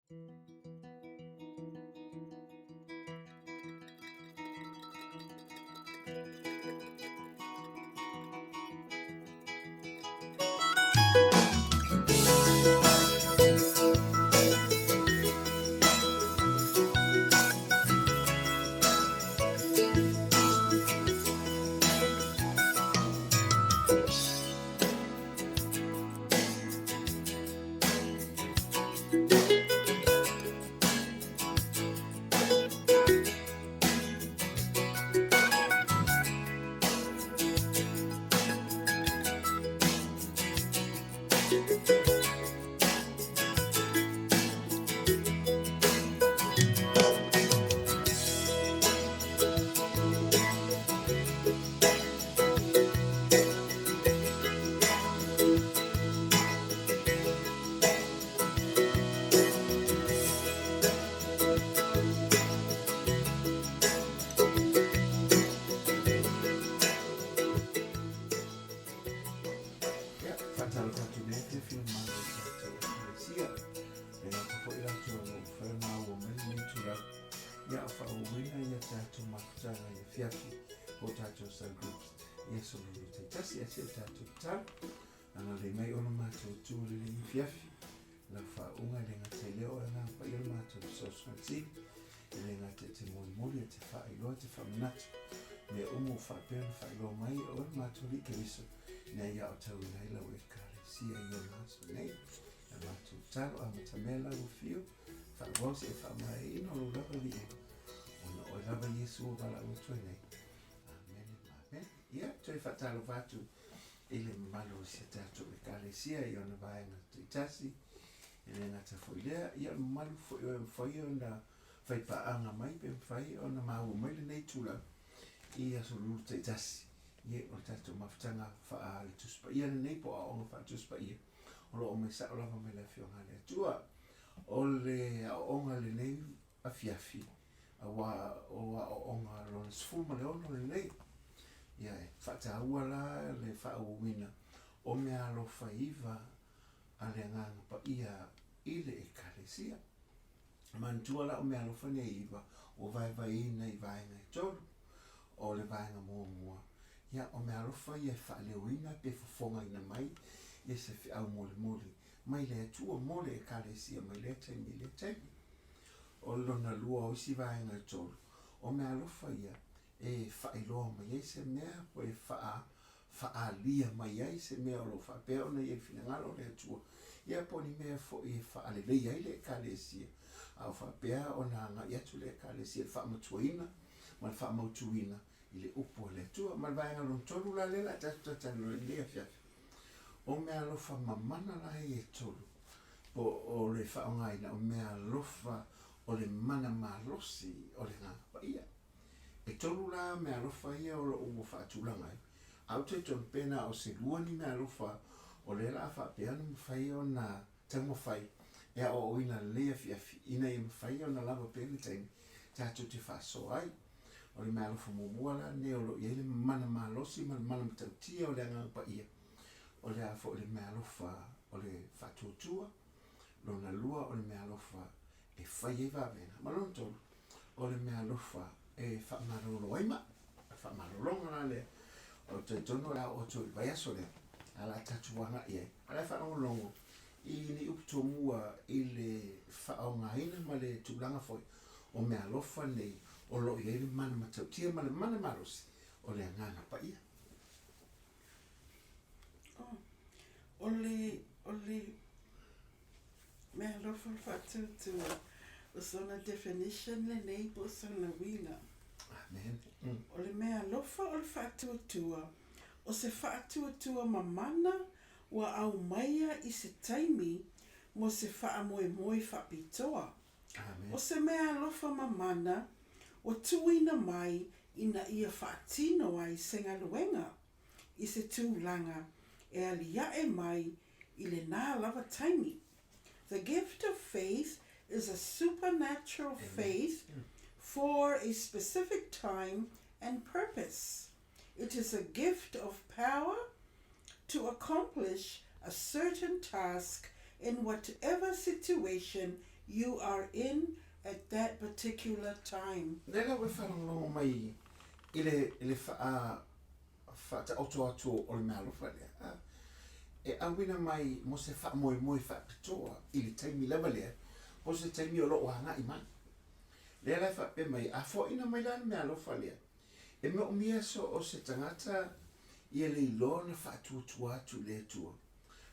Ia, faatalofa atu i lenei afiafi i le mamalu o le tatou Ekalesia. E gata foi latou o lo o mafai ona maua mai lenei itulau, ia a o faaauauina ia tatou mafutaga i afiafi po o tatou cell groups i aso lua taitasi. Ae se i o tatou tatalo, agalelei mai oe lo matou Atua i lenei afiafi. Lau faauuga e le gata i lea o le Agaga Paia o le matou fesoasoani sili, e le gata i te molimoli, a te faailoa, te faamanatu mea uma ua faapea ona faailoa mai e oe le matou Alii Keriso, ina ia aotauina ai lau Ekalesia i ona aso nei. La matou tatalo, amatamea lau afio, faaauau seia faamaeaina o lou lava viiga, ona oe lava Iesu ua valaau atu ai nei. Amene ma amene. Ia, toe faatalofa atu i le mamalu o si a tatou Ekalesia i ona vaega taitasi, e le gata foi i lea, ia o le mamalu foi o e mafai ona faipaaga mai pe mafai ona maua mai lenei tulaga i aso lulu taitasi. Ia, o le tatou mafutaga faa le Tusi Paia lenei po o aoaoga faa-Tusi Paia o lo o aumai sao lava mai le Afioga a le Atua. O le aoaoga lenei afiafi, aua o aoaoga lona 16 lenei. Ia, e faataua la le faaauauina o meaalofa iva a le Agaga Paia i le Ekalesia. Manatua la o meaalofa nei iva ua vaevaeina i vaega e tolu. O le vaega muamua, ia, o meaalofa ia e faaleoina pe fofogaina mai ia se feau molimoli mai le Atua mo le Ekalesia mai lea taimi i lea taimi. O le lona lua o isi vaega e tolu, o meaalofa ia e faailoa mai ai se mea po e faa, faaalia mai ai se mea o lo o faapea ona i ai le finagalo o le Atua, ia po o ni mea foi e faaleleia ai le Ekalesia, a o faapea ona agai atu le Ekalesia i le faamatuaina ma le faamautuina i le upu a le Atua. Ma le vaega lona tolu la lea o le a tatou talatalanoa ai i lenei afiafi, o meaalofa mamana la ia e tolu, po o le faaaogaina o meaalofa o le mana malosi o le Agaga Paia. E tolu la meaalofa ia o lo o ua faatulaga ai, a ou talitonu pe na o se lua ni meaalofa o lea o le a faapea ona mafai ona taumafai e aoaoina lelei afiafi ina ia mafai ona lava pea le taimi tatou te faasoa ai. O le meaalofa muamua la lenei o lo o i ai le mana malosi ma le mana matautia o le Agaga Paia, o le a foi le meaalofa o le faatuatua, lona lua o le meaalofa e fai ai vavega, ma lona tolu, o le meaalofa e faamalolo ai maʻi. O le faamalologa la lea, ou te talitonu o le a oo atu i le vaiaso lea, a o le a tatou agai ai. A o le a faalogologo i ni upu tomua i le faaaogaina ma le tulaga foi o meaalofa nei o lo o i ai le mana matautia ma le mana malosi o le Agaga Paia. O le, o le meaalofa o le faatuatua, o sona definition lenei po o sona uiga. Amen. O le meaalofa o le faatuatua, o se faatuatua mamana ua aumaia i se taimi mo se faamoemoe faapitoa. Amen. O se meaalofa mamana ua tuuina mai ina ia faatino ai se galuega i se tulaga e aliae mai i lenā lava taimi. The gift of faith is a supernatural faith for a specific time and purpose. It is a gift of power to accomplish a certain task in whatever situation you are in at that particular time. Lea la ua e faalogologo mai i le, i le faa, faataoto atu o le meaalofa lea, a, e auina mai mo se faamoemoe faapitoa i le taimi lava lea, po o se taimi o lo o agai mai. Lea la e faapea mai, a foaina mai la le meaalofa lea, e moomia so o se tagata ia le iloa ona faatuatua atu i le Atua.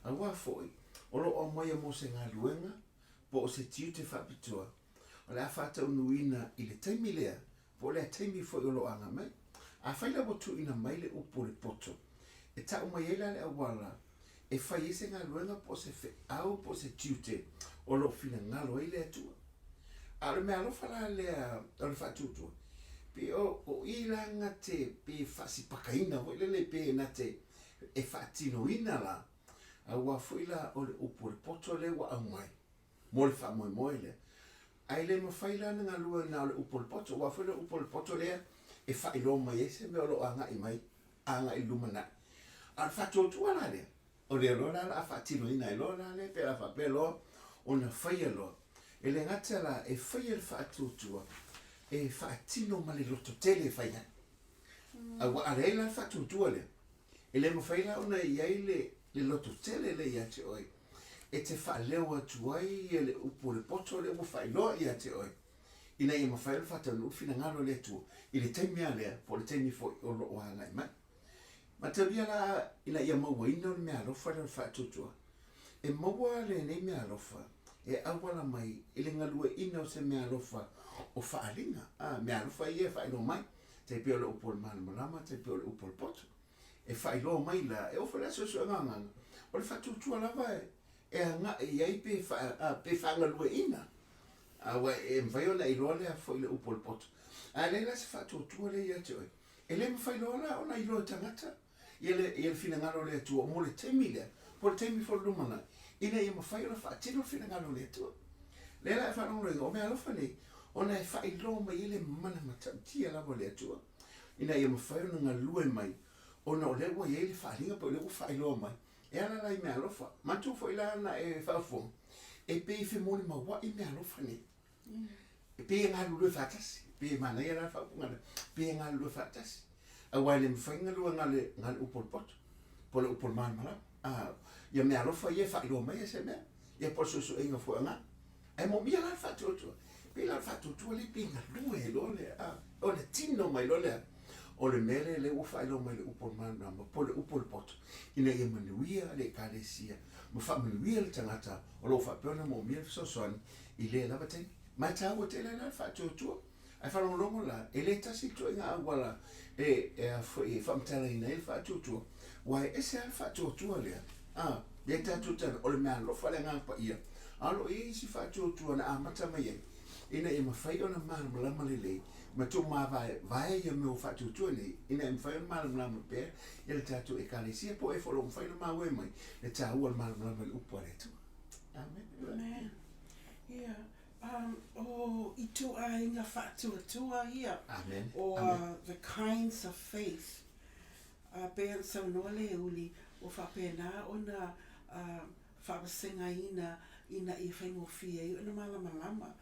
Aua foi, o lo o aumaia mo se galuega po o se tiute faapitoa, o le a faataunuuina i le taimi lea, po o lea taimi foi o lo o aga mai. Afai la ua tuuina mai le upu o le poto, e tau mai ai la le auala e fai ai se galuega po o se feau po o se tiute o lo o finagalo ai le Atua. A o le meaalofa la lea o le faatuatua, pe o, o i la na te pe faasipakaina foi lele pe na te e faatinoina la, aua foi la o le upu o le poto lea ua aumai mo le faamoemoe lea. Ae le mafai la ona galue na o le upu o le poto, aua foi le upu o le poto lea e faailoa mai ai se mea o lo o agai mai, agai i le lumanai. A o le faatuatua la lea, o lea loa la o le a faatinoina ai loa la lea, pe a faapea loa ona faia loa. E le gata la e faia le faatuatua, e faatino ma le lototele e fai ai. Aua a leai la le faatuatua lea, E le mafai la ona i ai le le lototele lea ia te oe e te faaleo atu ai le upu o le poto lea ua faailoa ia te oe, ina ia mafai ona faataunuu le finagalo o le Atua i le taimi lava lea po o le taimi foi o lo o agai mai. Mataulia la ina ia mauaina o le meaalofa lea o le faatuatua. E maua lenei meaalofa e auala mai i le galueaiina o se meaalofa o faaaliga, a, meaalofa ia e faailoa mai, tai pei o le upu o le malamalama, tai pei o le upu o le poto. E faailoa mai la, e oo foi la i suesuega agaga, o le faatuatua lava e agai i ai pe, a, pe faagalueaiina. Aua e mafai ona e iloa lea foi le upu o le poto. Ae leai la se faatuatua lea ia te oe. E le mafai loa la ona iloa e tagata ia le, ia le finagalo o le Atua mo le taimi lea, po o le taimi foi o le lumanai, ina ia mafai ona faatino le finagalo o le Atua. Lea la e faalogologo, o meaalofa nei, ona e faailoa mai ai le mana matautia lava o le Atua, ina ia mafai ona galue mai, ona o lea ua i ai le faaaliga po o lea ua faailoa mai, e ala la i meaalofa. Manatua foi la na e faafofoga, e pei e femolimauai meaalofa nei. E pei e galulue faatasi, e pei e manaia la le faaupuga lea, e pei e galulue faatasi. Aua e le mafai ona galue na o le, na o le upu o le poto, po o le upu o le malamalama. A, ia meaalofa ia e faailoa mai e se mea, ia po o le suesuega foi o na. Ae moomia la le faatuatua. Pei la o le faatuatua lea pei e galue ai loa le, a, o le tino mai loa lea, o le mea lea lea ua faailoa mai le upu o le malamalama po o le upu o le poto, ina ia manuia le Ekalesia ma faamanuia le tagata o lo o faapea ona moomia le fesoasoani i lea lava taimi. Ma e taua tele ai la le faatuatua. Ae faalogologo la, e le tasi le ituaiga auala e, e a foi, e faamatalaina ai le faatuatua, aua e ese lava le faatuatua lea, a, lea tatou te o le meaalofa le Agaga Paia, a o lo o i ai isi faatuatua na amata mai ai, ina ia mafai ona malamalama lelei ma tuumavaevae ia mea o faatuatua nei, ina ia mafai ona malamalama pea ia le tatou Ekalesia po o e foi o lo o mafai ona maua mai le taua o le malamalama i le upu a le Atua. Amen. Amen. Ia, um, o ituaiga faatuatua ia. Amen. O Amen. the kinds of faith. Pei ona saunoa Leuuli, ua faapena ona uh, faavasegaina ina ia faigofie ai ona malamalama.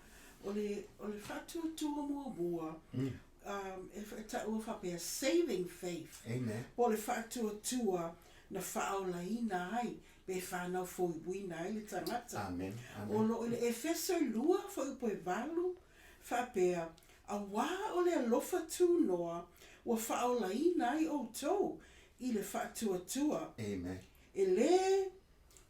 O le, o le faatuatua muamua, mm. um, e taua faapea saving faith. Amen. Po o le faatuatua na faaolaina ai pe fanau foiuina ai le tagata. Amen. Amen. O lo o i le Efeso e 2 fuaiupu e 8, faapea, Auā o le alofa tunoa ua faaolaina ai outou i le faatuatua. Amen. E lē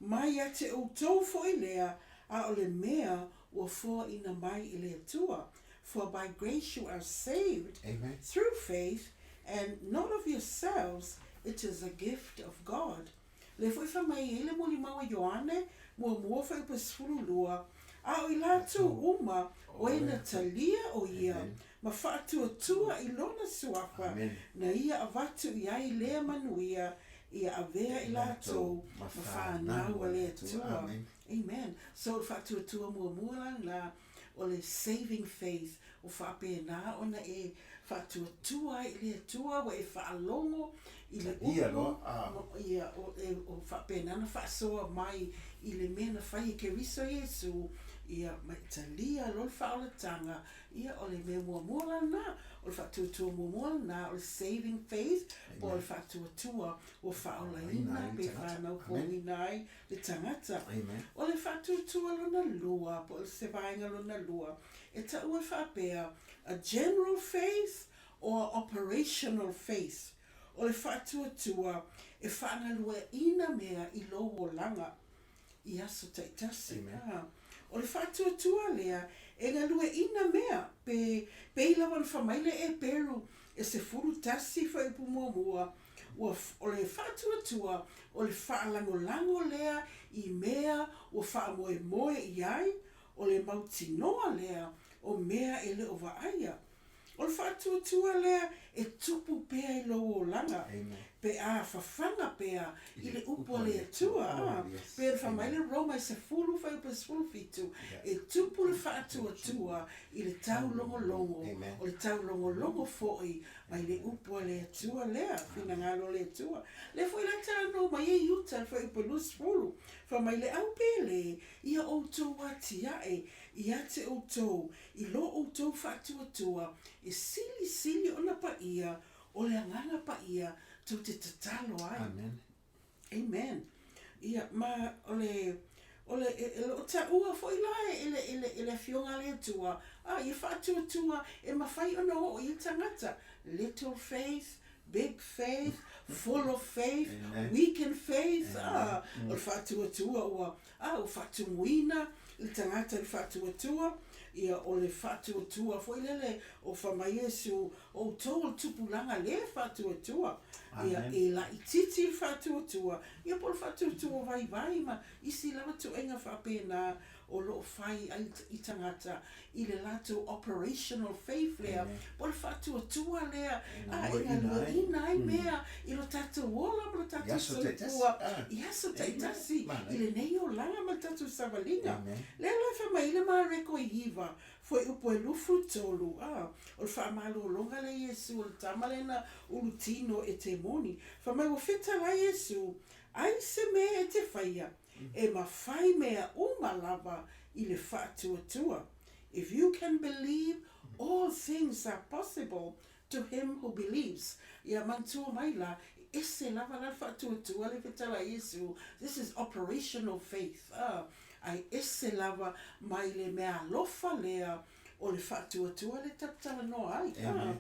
mai ia te outou foi lea, a o le mea ua foaina mai e le Atua, For by grace you are saved Amen. through faith, and not of yourselves, it is a gift of God. Lea foi fai mai ai le molimau a Ioane, muamua fuaiupu e 12, A o i latou uma o e na talia o ia ma faatuatua i lona suafa, na ia avatu i ai lea manuia ia avea i latou ma fanau a le Atua. Amen. So o le faatuatua muamua la lena, o le saving faith, ua faapena ona e faatuatua ai i le Atua, ua e faalogo i le upu, ia, o, e, o faapena ona faasoa mai i le mea na fai e Keriso Iesu Ia, ma e talia loa le faaolataga, ia o le mea muamua la lena, o le faatuatua muamua lena, o le saving faith, po o le faatuatua ua faaolaina pe fanau fouina ai le tagata. O le faatuatua lona lua, po o se vaega lona lua, e taua e faapea, a general faith or a operational faith, o le faatuatua e faagalueaiina mea i lou olaga i aso taitasi. A, o le faatuatua lea e galueaiina mea, pe pei lava ona fai mai le Eperu e 11 fuaiupu muamua, ua, o le faatuatua o le faalagolago lea i mea ua faamoemoe i ai, o le mautinoa lea o mea e le o vaaia. O le faatuatua lea e tupu pea i lou olaga, pe a fafaga pea i le upu a le Atua. Pei ona fai mai le Roma e 10 fuaiupu e 17, e tupu le faatuatua i le taulogologo, o le taulogologo foi mai le upu a le Atua lea, finagalo o le Atua. Lea foi la talanoa mai ai Iuta i le fuaiupu e 20, fai mai le au pele, ia outou atiae ia te outou i lo outou faatuatua e silisili ona paia o le Agaga Paia tou te tatalo ai. Amen. Amen. Ia, ma o le, o le, e, e loo taua foi la e le, e le, e le Afioga a le Atua, a, ia faatuatua e mafai ona oo i ai tagata. Little faith, big faith, full of faith, Amen. weak in faith, a, Amen. o le faatuatua ua, A ua faatumuina le tagata i le faatuatua, ia o le faatuatua foi lele o fai mai Iesu, o outou o le tupulaga le faatuatua. Ia Amen. e laitiiti le faatuatua, ia po o le faatuatua vaivai ma isi lava tuaiga faapena o lo o fai ai i tagata i le latou operational faith lea, Amen. po o le faatuatua lea, E a e galueaiina ai. galueaiina ai mea i lo tatou ola ma lo I tatou aso taitasi. soifua Ah. i aso Amen. taitasi i Manaia. lenei olaga ma le tatou savaliga. Amen. Lea la e fai mai ai le Mareko e iva, fuaiupu e 23, a, o le faamalologa lea Iesu o le tama lea na ulutino e temoni. Fai mai ua fetalai Iesu, ai se mea e te faia, e mafai mea uma lava i le faatuatua. If you can believe, all things are possible to him who believes. Ia manatua mai la, e ese lava la le faatuatua le fetalai Iesu, this is operational faith, a, ae ese lava mai le meaalofa lea o le faatuatua le tatou talanoa ai, a.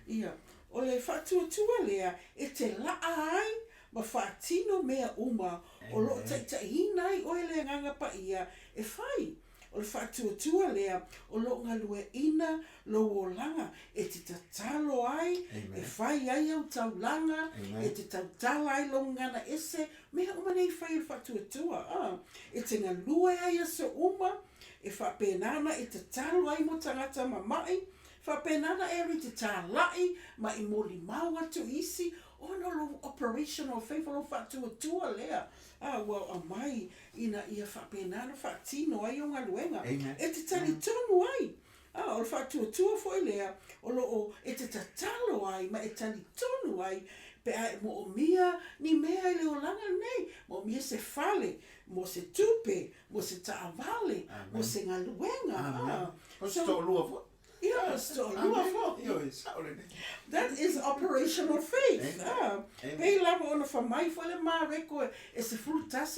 Ia, o le faatuatua lea e te laa ai ma faatino mea uma o lo o taitaiina ai oe le Agaga Paia e fai. O le faatuatua lea o lo o galueaiina lou olaga e te tatalo ai, e fai ai au taulaga, e te tautala ai lou gagana ese, mea uma nei e fai e le faatuatua, a, e te galue ai aso uma, e faapena ona e tatalo ai mo tagata mama'i, faapena ona e alu i te tāla'i ma i molimau atu i isi, ona o lou operational faith, o lou faatuatua lea, a, ua aumai ina ia faapena ona faatino ai ou galuega. Amen. E te talitonu ai, a, o le faatuatua foi lea o lo o e te tatalo ai ma e talitonu ai pe a e moomia ni mea i le olaga lenei, moomia se fale, mo se tupe, mo se taavale, mo Amen. se galuega. Amen. A, O se so, toalua foi. ia, o se toalua Amen. foi. Ioe, sao lenei. That is operational faith. Amen. A, Amen. pei lava ona fai mai foi le Mareko e 11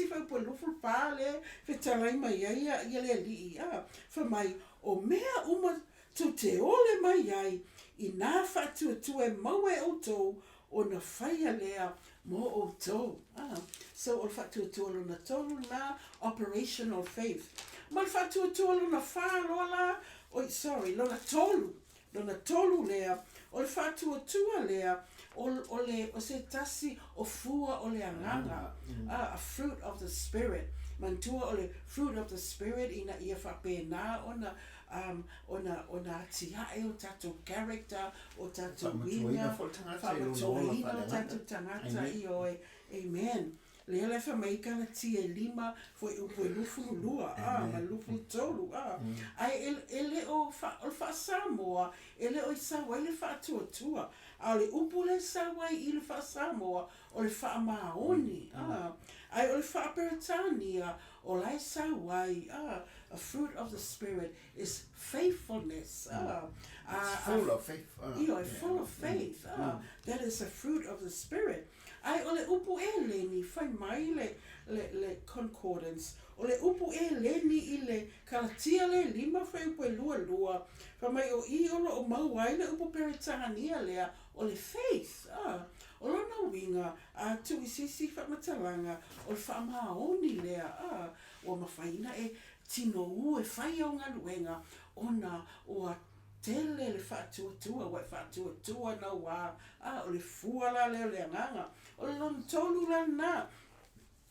fuaiupu e 24 lea e fetalai mai ai ia le Alii. A, fai mai, o mea uma tou te ole mai ai i nā faatuatua e maua e outou ona faia lea mo outou. A, so o le faatuatua lona tolu lena, operational faith. Ma le faatuatua lona whā loa la, oi, sorry, lona tolu, lona tolu lea, o le faatuatua lea, o, o le, o se tasi o fua o le agaga, a, a fruit of the spirit. Manatua o le fruit of the spirit ina ia faapena ona, um, ona, ona atiae o tatou character, o tatou Faamatuaina uiga, foi le tagata i lona ola faamatuaina o faaleagaga. tatou tagata Amen. ioe. Amen. Lea la e fai mai ai Kalatia e lima fuaiupu e 22, a, ma le 23, a. Ae e, e le o fa, o le faa-Samoa, e le o i sau ai le faatuatua, a o le upu lea e sau ai i le faa-Samoa, o le faamaoni, a. Ae o le faa-Peretania, o la e sau ai, a, a fruit of the spirit is faithfulness, a. It's full of faith. Ioe, full of faith, a. That is a fruit of the spirit. Ae o le upu ʻEleni, fai mai le, le, le concordance, o le upu ʻEleni i le Kalatia lea e lima fuaiupu e 22, fai mai o i o lo o mau ai le upu Peretania lea o le faith, a. O lona uiga, a tuu i se isi faamatalaga, o le faamaoni lea, a, ua mafai ona e tinou e fai au galuega ona ua tele le faatuatua, ua e faatuatua nauā, a, o le fua la lea o le agaga. O le lona tolu la lena.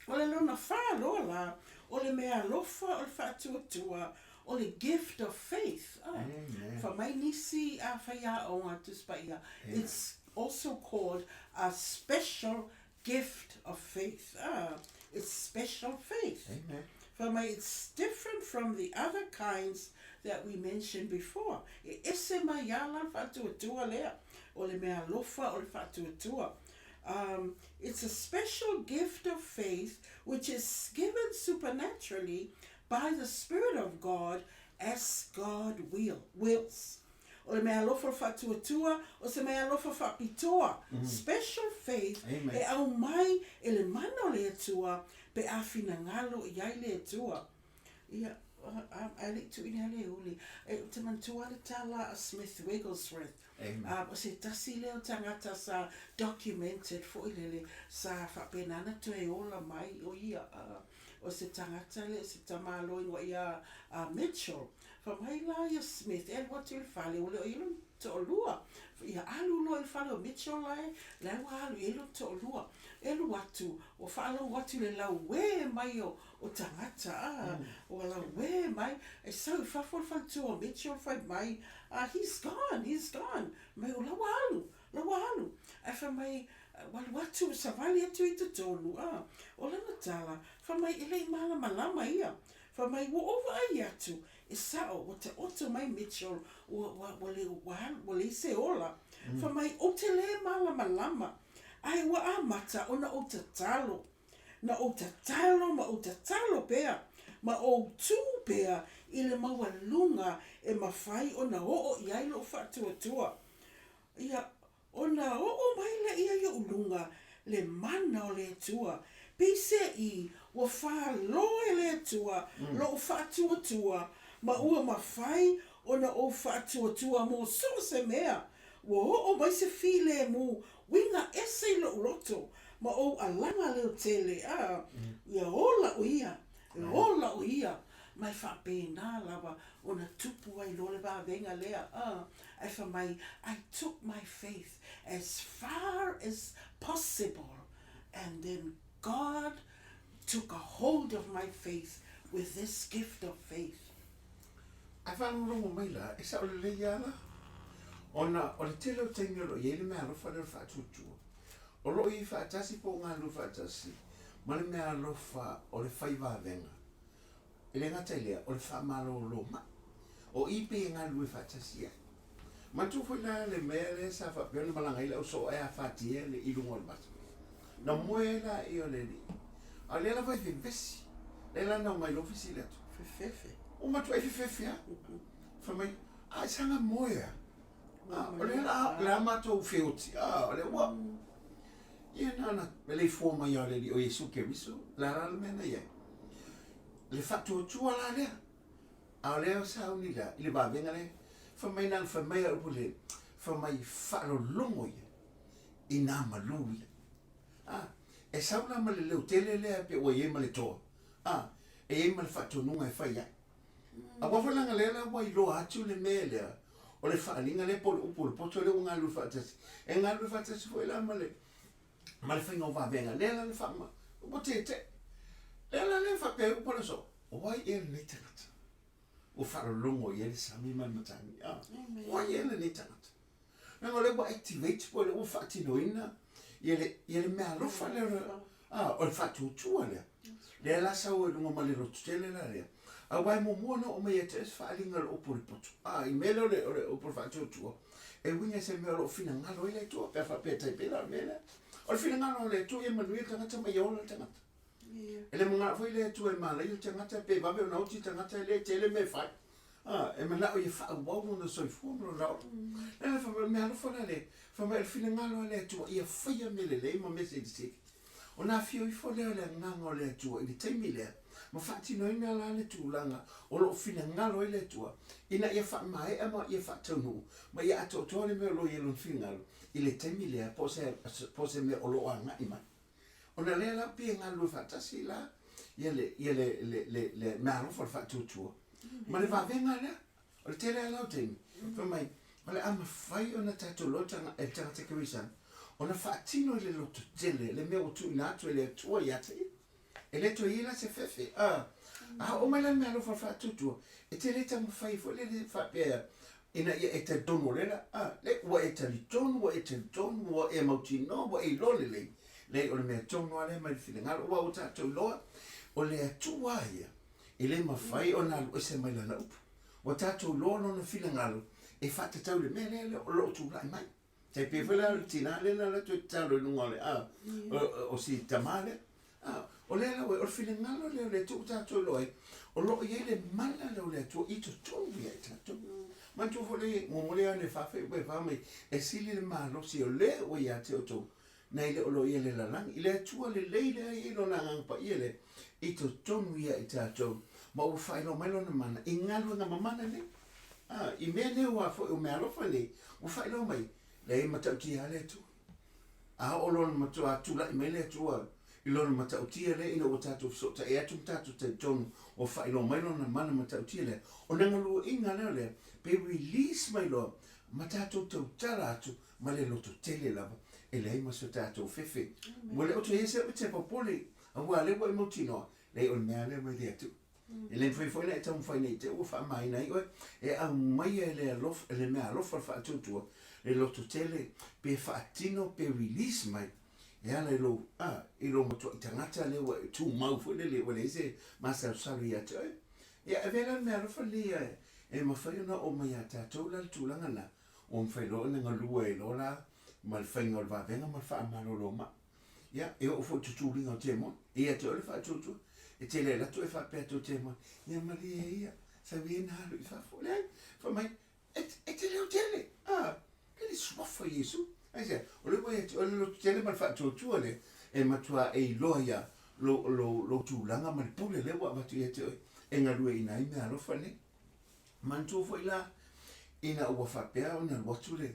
O le lona fā loa la, o le meaalofa o le faatuatua, o le gift of faith. A, fai mai nisi a faiaoga Tusi Paia, it's also called a special gift of faith. A, it's special faith. Amen. Fai mai, it's different from the other kinds that we mentioned before. E ese mai lava la le faatuatua lea, o le meaalofa o le faatuatua. Um, it's a special gift of faith which is given supernaturally by the Spirit of God as God will, wills. O le meaalofa o le faatuatua, o se meaalofa faapitoa, special faith, Amen. e aumai e le mana o le Atua pe a finagalo i ai le Atua. Ia, ae le i tuuina le uli, e, ou te manatua le tala a Smith Wigglesworth. Amen. O se tasi lea o tagata sa documented foi lele, sa faapena ona toe ola mai o ia. O se tagata lea, o se tamaloiga ia a Mitchell. Fai mai la ia Smith, e alu atu i le fale, ua le o i ai lona toalua. Ia alu loa i le fale o Mitchell la e, la e ua alu i ai lona toalua. E alu atu, ua faalogo atu i le lauē mai o, o tagata, a, ua lauē mai. E sau i fafo le faletua o Mitchell fai mai, ah, he's gone, he's gone. Fai mai, o la ua alu, la ua alu. Ae fai mai, ua alu atu, ua savali atu i totonu, a. O lana tala, fai mai, e le i malamalama ia. Fai mai, ua ou vaai atu, e sao, ua taoto mai Mitchell, ua, ua, ua le, ua alu, ua leai se ola. Fai mai, ou te lē malamalama, ae ua amata ona ou tatalo. Na ou tatalo ma ou tatalo pea, ma ou tū pea i le maualuga e mafai ona oo i ai lou faatuatua. Ia, Ona oo mai lea i oʻu luga le mana o le Atua, peiseai ua falo e le Atua loʻu faatuatua, ma ua mafai ona ou faatuatua mo so o se mea. Ua oo mai se filemu uiga ese i loʻu loto, ma ou alaga leotele, a ia ola ʻo ia, E ola ʻo ia, ma e faapena lava ona tupu ai loa le vavega lea, ae fai mai, I took my faith as far as possible and then God took a hold of my faith with this gift of faith. Ae faalogologo mai la, e sao lelei lava la, ona o le tele o taimi o lo o i ai le meaalofa lea o le faatuatua. O lo o i ai faatasi po o galulue faatasi ma le meaalofa o le fai vavega. E le gata i lea, o le faamalolo mai. O i pei e galulue faatasi ai. Manatua foi la le mea lea sa faapea ona malaga ai le ausoo ae afatia le i luga o le vasa. Na moe ai laia o le alii. A o lea lava e vevesi. Lea la na omai loa fesili atu. Fefefe. Ua matuai fefefe lava. Fai mai, a e saga moe a? O lea la, le a matou feoti, a, o lea ua, ia na ona meleifua mai lava o le Alii o Iesu Keriso, le a la le mea na i ai? Le faatuatua la lea, a o lea sauni la i le vavega lea, fai mai na ona fai mai au le, fai mai faalologo ia i nā malū ia. A, e sau la ma le leo tele lea pe ua i ai ma le toa, a, e i ai ma le faatonuga e fai ai. Aua foi leaga lea la ua iloa atu le mea lea o le faaaliga lea po o le upu o le poto lea ua galulue faatasi. E galulue faatasi foi la ma le ma le faiga o vavega lea la na faama ua tete. Lea la lea faapea ai upu o le aso, o ai ea lenei tagata? Ua faalologo i ai le sami ma le matagi. Ah, o ai ea lenei tagata? Leaga o lea ua activate po o lea ua faatinoina ia le, ia le meaalofa lea. A, o le faatuatua lea. Lea la sau ai luga ma le lototele la lea. Aua e muamua ona oo mai ia te oe se faaaliga o le upu o le poto. A, i mea lea o le, o le upu o le faatuatua, e uiga i se mea o lo o finagalo ai le Atua, pe a faapea e tai pei la o le mea lea. O le finagalo o le Atua ia manuia le tagata ma ia ola le tagata. E le manao foi le Atua e malaia le tagata pe vave ona oti le tagata e le tele mea e fai. A, e manao ia faaauau lona soifua ma lona ola. Le ala fai mai, o le mea alofa la lea, fai mai o le finagalo a le Atua ia faia mea lelei ma mea silisili. Ona afio ifo lea o le Agaga o le Atua i le taimi lea, ma faatinoina la le tulaga o lo o finagalo ai le Atua, ina ia faamaea ma ia faataunuu ma ia atoatoa le mea o lo o i ai Lona finagalo i le taimi lea, po o se, po o se mea o lo o agai mai. Ona lea la pei e galulue faatasi la ia le, ia le, le, le, le meaalofa o le faatuatua ma le vavega lea. O le tele lava la o taimi, fai mai, o le a mafai ona tatou iloa e le tagata kerisiano ona faatino i le lototele le mea ua tuuina atu e le Atua ia te ia. E le toe i ai la se fefe. A, a oo mai la le meaalofa o le faatuatua, e te le taumafai foi lele faapea ina ia e talitonu o lea la, a, le, ua e talitonu, ua e talitonu, ua e mautinoa, ua e iloa lelei, leai o le mea tonu lava lea mai le finagalo, aua ua tatou iloa, o le Atua lava ia, e le mafai ona alu ese mai Lana upu. Ua tatou iloa Lona finagalo e faatatau i le mea lea o lo o tulai mai. Tai pei foi la o le tina lea na alu atu e tatalo i luga o le, a, o, o si tamā lea. A, o lea la ua, o le finagalo lea o le Atua ua tatou iloa ai, o lo o i ai le mana lea o le Atua i totonu ia i tatou. Manatua foi le muamua lea Ioane 4, 4 mai, e sili le malosi o lea ua ia te outou, nai le o lo o i ai le lalagi. I le Atua lelei lea e i ai Lona Agaga Paia lea i totonu ia i tatou, ma ua faailoa mai Lona mana i galuega mamana nei. A, i mea nei aua foi o meaalofa nei, ua faailoa mai, leai e matautia lava le Atua. A oo loa ina matuā tulai mai le Atua i Lona matautia lea ina ua tatou fesootai atu ma tatou talitonu ua faailoa mai Lona mana matautia lea, ona galueaiina lea o lea, pe release mai loa ma tatou tautala atu ma le lototele lava, e leai ma so tatou fefe. Ua le o toe i ai se ute popole, aua o lea ua e mautinoa, leai o le mea lava lea mai le Atua. E le mafai foi ona e taumafai nei te ua faamaina ai oe, e aumaia e le alofa, e le mea alofa le faatuatua, le lototele, pe faatino pe release mai e ala i lou, a, i lou matuai tagata lea ua e tumau foi lele ua leai se masalosalo ia te oe. Ia, avea la le mea alofa lenei e, e mafai ona oo mai ia tatou la le tulaga lena, ua mafai loa ona galue ai loa la ma le faiga o le vavega ma le faamalolo mai. Ia, e oo foi i tutuliga o temoni. E ia te oe le faatuatua. E te le alu atu e faapea atu o temoni, Ia malie ia, sau ia ina alu i fafo. Leai, fai mai, e, e te leo tele. A, e le suafa Iesu. Aisea? O lea ua ia te oe le loto tele ma le faatuatua lea, e matua e iloa ia lou, lou, lou tulaga ma le pule lea ua avatu ia te oe e galueaiina ai meaalofa nei. Manatua foi la, ina ua faapea ona alu atu le,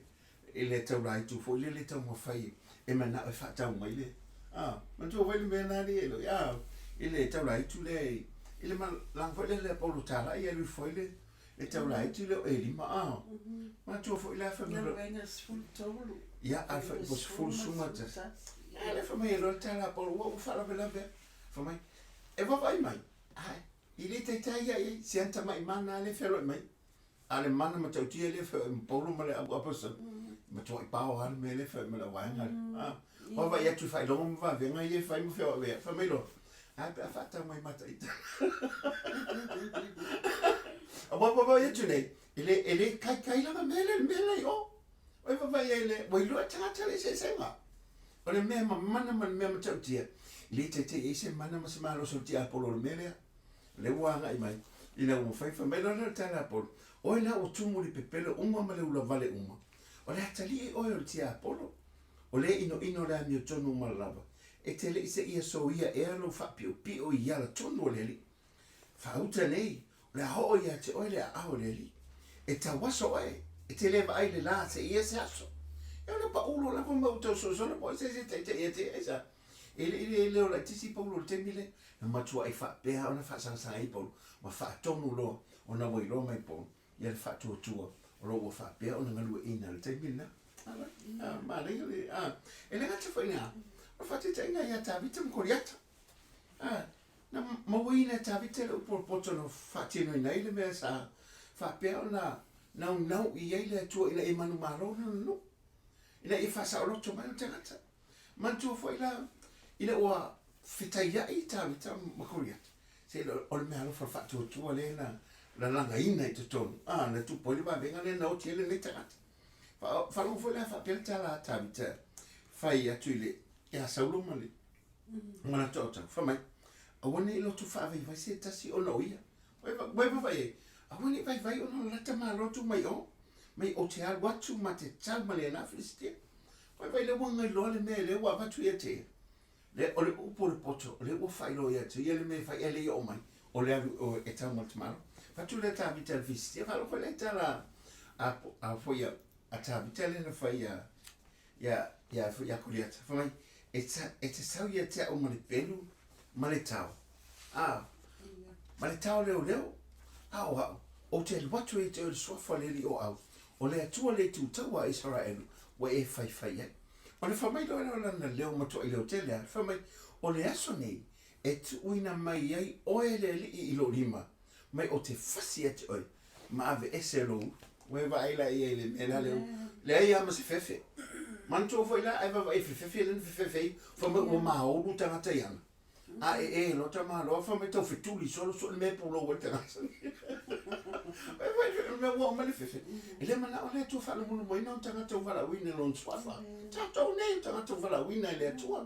i le taulaitu foi lele taumafai e manao e faatau mai le, a, manatua foi le mea lena alii e loi, a, i le taulaitu lea i, i le malaga foi lea a Paulo Talai e alu ifo ai le, le taulaitu lea o Elima, a, manatua foi la fai mai. Galuega 13. Ia, a fai, po 10 suma tasi. A lea fai mai e loa le tala a Paulo, ua ua faalavelave a, fai mai, e vaavaai mai, ai, I le taitai ia i ai si ana tamai mana lea e feoloai mai, a o le mana matautia lea e feoai ma Paulo ma le au apostle, e matuai pao lava le mea lea e feoai ma le auvaega lea. A, vaavaai atu i faailoga ma vavega ia e fai ma feoai ai, fai mai loa, Ae pe a faatau mai ma ta ita. Aua vaavaai atu nei, e le, e le kaikai lava mea lea, le mea la i o. Oi vaavaai ai le, ua iloa e tagata le eseesega. O le mea mamana ma le mea matautia, e le taitai ai se mana ma se malosi o le tiapolo o le mea lea. O lea ua agai mai, ina ua mafai, fai mai loa lea o le tala a Polo, Oe la ua tumu i le pepelo uma ma le ulavale uma, o le atalii oe o le tiapolo, o le inoino o le amiotonu uma lava, e te le i seia soia ea lou faapiopio i ala tonu o le Alii. Faauta nei, o le a oo ia te oe le aao o le Alii. E tauaso oe, e te le vaai i le lā seia se aso. E ona paulo lava ma ua tau sosola po o se isi e taitai ia te ia, aisea? E le i le leo laitiiti Paulo i le taimi lea, na matuai faapea ona faasagasaga ai Paulo ma faatonu loa ona ua iloa mai Paulo ia le faatuatua o lo o ua faapea ona galueaiina i le taimi lena. A, manaia le, a, e le gata foi i lena, o le faataitaiga ia Tavita ma Koliata. A, Na mauaina e Tavita le upu o le poto na faatinoina ai le mea sa faapea ona naunau i ai le Atua ina ia manumalo lona nuu, ina ia faasaoloto mai ona tagata. Manatua foi la, ina ua Fetaiai Tavita ma Koliata, se o le meaalofa o le faatuatua lea na lalagaina i totonu, a, na tupu ai le vavega lea na oti ai lenei tagata. Faalogo foi la faapea le tala a Tavita fai atu i le ia Saulo ma le ma le toatau, fai mai, aua ne i loto faavaivai se tasi ona o ia. Ua e vaavaai i ai, aua ne i vaivai ona o le lata malo atu mai o, mai ou te alu atu ma te tau ma lena Filistia. Ua e vaai lea ua gailoa le mea lea ua avatu ia te ia. Lea, o le upu o le poto, o lea ua faailoa ia te ia le mea e fai ae le i oo mai, o le alu i o e tau ma le tamaloa. Fai atu lea Tavita i le Filistia, faalogo foi lea i tala a, a, foi a, a Tavita lea na fai ia, ia, ia, foi ia Koliata. Fai mai, e, ta, e te sau ia te au ma le pelu ma le tao. A, ma le tao leoleo, a o au, ou te alu atu ia te oe i le suafa o le Alii o au, o le Atua le itu taua a Isaraelu, ua e faifai ai. Ona fai mai loa lea o lana leo matuai leotele lava, fai mai, O le aso nei e tuuina mai ai oe e le Alii i lou lima, mai ou te fasi ia te oe, ma aveese lou ulu. Ua e vaai la i ai i le mea la lea, leai lava ma se fefe. Manatua foi la, a e vaavaai i fefefe lea na fefefe ai, fai mai ua maolu tagata i ana. A e e loa tamaloa fai mai tau fetuli solo so le mea e pulou ai le tagata. Fai mai le mea ua oo mai le fefe. E le manao le Atua faalomolomoina ona tagata ua valaauina i lona suafa. Tatou nei o tagata ua valaauina e le Atua.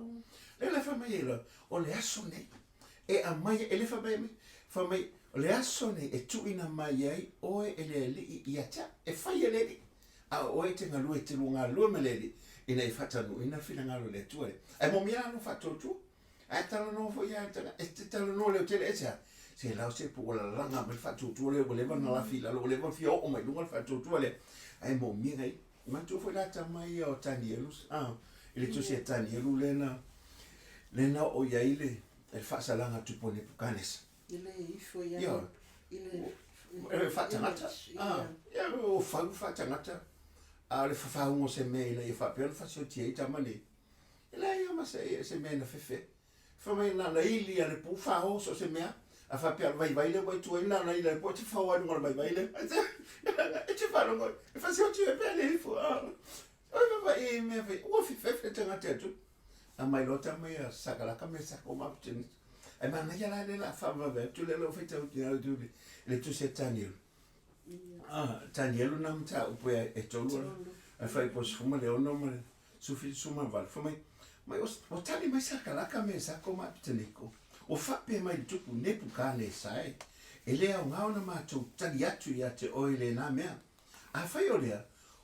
Lea la fai mai ai loa, o le aso nei e aumai, e le fai mai, fai mai, o le aso nei e tuuina mai ai oe e le Alii ia te au, e fai e le Alii. A o oe e te galue, e te lua galulue ma le Alii, ina ia faataunuuina le finagalo o le Atua lea. Ae moomia la lou faatuatua. Ae talanoa foi lava le tagata, e te talanoa leotele aisea? Se lao se po ua lalaga mai le faatuatua lea ua leva ona lafi i lalo, ua leva ona fia oo mai i luga le faatuatua lea. Ae moomia nai, manatua foi la tama ia o Tanielu, a, i le tusi a Tanielu lea na, lea na oo i ai le, le faasalaga a Tupu o Nepukanesa. E le ifo i ai, i le... E faatagata, a, ia, ua fau faatagata, a o le fafauga o se mea ina ia faapea ona fasioti ai tama nei. E leai lava ma se, se mea na fefe. Fai mai na ona ili a le pu fao so o se mea. A faapea o le vaivai lea ua e tu ai, na ona ili a le pu e te fao ai luga o le vaivai lea. E te faalogo, e fasioti ai pea le ifo. Oi vaavaai i mea fai, ua fefefe le tagata e atu. Aumai loa tama ia Sakalaka Mesaka ma Apeteniko. Ae manaia la lea o le a faavave atu lea lau faitau atu i le tusi a Tanielu. Ah, Tanielu na mataupu e tolu ala. Ae fai po 16 ma le 78. Fai mai, mai ua tali mai Sakalaka Mesako ma Apeteniko. Ua faapea mai le tupu Nepukanesa e, e le aoga ona matou tali atu ia te oe i lena mea. Afai o lea,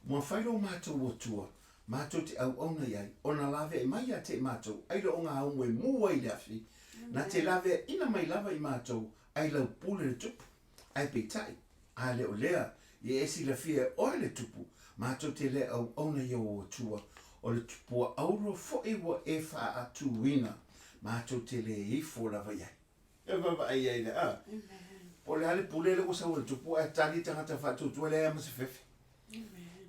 ua fai lo matou Atua, matou te auauna i ai, ona laveai mai ia te i matou ai le ogāumu e mū ai i le afi, na te laveaina mai lava i matou ai lau pule le tupu. Ae peitai, a le o lea, ia e silafia e oe le tupu, matou te le auauna i ou Atua, o le tupua auro foi ua e faaatuina, matou te le ifo lava i ai. E vaavaai ai lea, a. Po o le a le pule lea ua sau e le tupu ae tali tagata faatuatua leai lava ma se fefe.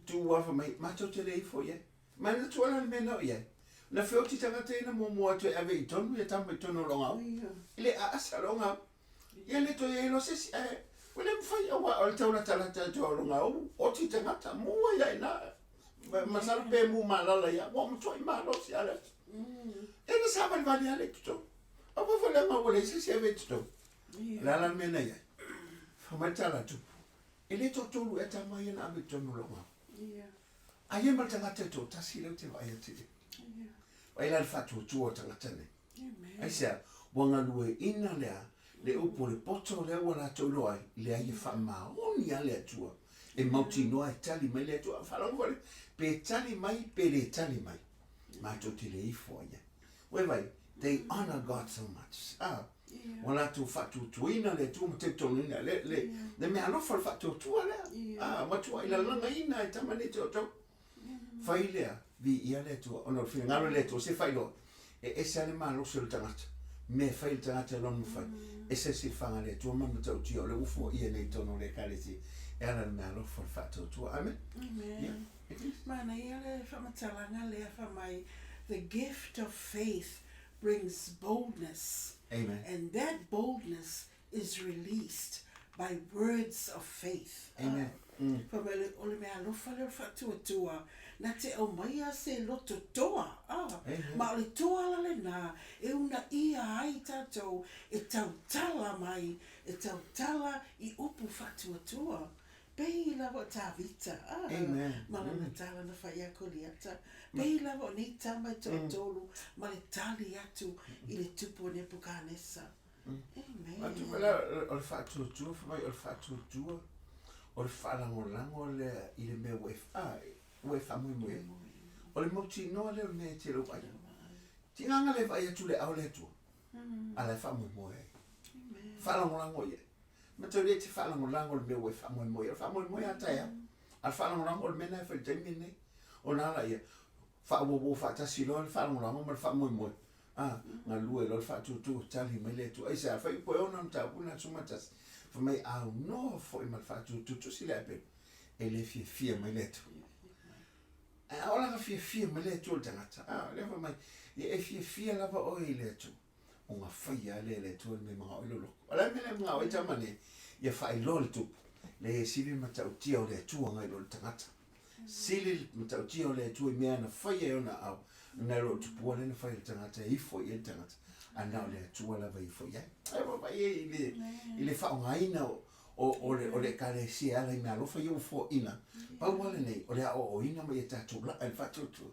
Tu lava fai mai, matou te le ifo i ai. Manatua la le mea na oo i ai. Na feoti tagata ia na muamua atu e ave i tonu ia tama i tonu o le ogaoga. I le aasa o le ogaoga. Ia le toe i ai loa se isi, ae ua le mafai aua o le taulatalata atu o le ogaoga, oti tagata, mu ai lava i ina. Masalo pe mu malala ia, ua matuai malosi lava le aso. Ia na savalivali lava lea i totonu. Aua foi leaga ua leai se isi e ave i totonu. O le a la le mea na i ai? Fai mai le tala a Tupu, e le toatolu ea tama ia na ave i totonu o lou ao. Aia ma le tagata e toatasi lea ou te vaai atu i ai. Vaai la le faatuatua o tagata nei. Aisea? Ua galueaiina lea le upu o le poto lea ua latou iloa ai, leai e faamaoni lava le Atua. E mautinoa e tali mai le Atua. Faalogo foi lea, pe tali mai pe le tali mai, matou te le ifo ai ai. Ua e vaai, they honour God so much. Ah, ua latou faatuatuaina le Atua ma tautonuina le, le, le mea alofa o le faatuatua lea. Ah, matuai lalagaina e tama nei te outou. Fai lea, viia le Atua, ona o le finagalo o le Atua, se faailoa, e ese lava le malosi o le tagata, mea e fai e le tagata e lona mafai, ese le silafaga a le Atua ma le matautia o lea ua foaia nei i totonu o le Ekalesia e ala i le mea alofa o le faatuatua. Amen. Amen. Yeah. Manaia le faamatalaga lea fai mai, The gift of faith brings boldness. Amen. And that boldness is released by words of faith. Amen. Fai mai o le meaalofa lea o le faatuatua na te aumaia se loto toa, a, ma o le toa la lena e uunaia ai tatou e tautala mai, e tautala i upu faatuatua. Pei lava o Tavita, a, ma lana tala na fai ia Koliata. Pei lava o nei tama e toatolu ma le tali atu i le tupu o Nepukanesa. Amen. O le faatuatua, fai mai o le faatuatua, o le faalagolago lea i le mea ua e, a, ua e faamoemoe ai. O le mautinoa lea o le mea e te le o vaai. Tigaga le vaai atu i le ao o le Atua, a la e faamoemoe ai. Faalagolago i ai. Mataulia e te faalagolago i le mea ua e faamoemoe ai. O le faamoemoe lava taeao. A o le faalagolago o le mea lena e fai i le taimi lenei. Ona a laia, faauauau faatasi loa le faalagolago ma le faamoemoe. A, galue loa le faatuatua, tali mai le Atua. Aisea? Fai upu e ona mataupu na Sumatasi. Fai mai, aunoa foi ma le faatuatua, tusi le apelu, e le fiafia mai le Atua. Ae a ola na fiafia mai le Atua i le tagata, a, lea fai mai, ia e fiafia lava oe i le Atua, ona faia lava lea e le Atua le mea e manao ai lou loto. O le a le mea lea e manao ai tama nei? Ia faailoa le Tupu, leai e sili le matautia o le Atua nai lo le tagata. Sili le matautia o le Atua i mea na faia e ona aao, nai lo le tupua lea na fai e le tagata e ifo i ai le tagata, a na o le Atua lava e ifo i ai. Ae vaavaai ai i le, i le faaaogaina o, o, o le, o le Ekalesia e ala i meaalofa ia ua foaina. Pau lava lenei, o le aoaoina ma ia tatou laa i le faatuatua,